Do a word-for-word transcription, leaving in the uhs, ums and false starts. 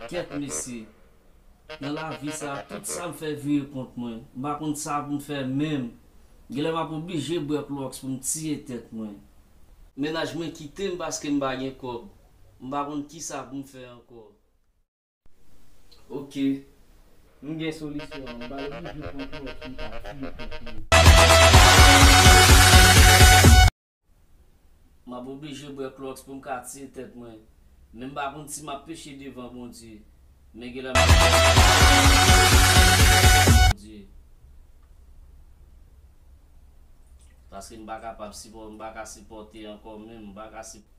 Kèt mesye, nan lavi sa, tout sa m fè vire kont mwen. M pa konn sa pou m fè menm. Genlè m ap oblije bwè klowòks pou m tiye tèt mwen. Mennaj mwen kite m paske m pa gen kòb. M pa konn kisa pou m fè ankò. Ok, m gen solisyon an. M pral oblije pran klowòks pou m ka tiye tèt mwen. M ap oblije bwè klowòks pou m ka tiye tèt mwen. Men m pa konn si m ap peche devan Bondye. Men genlè m ap Bondye. Paske m pa kapab sipò-, m pa ka sipòte ankò menm, m pa ka sip-,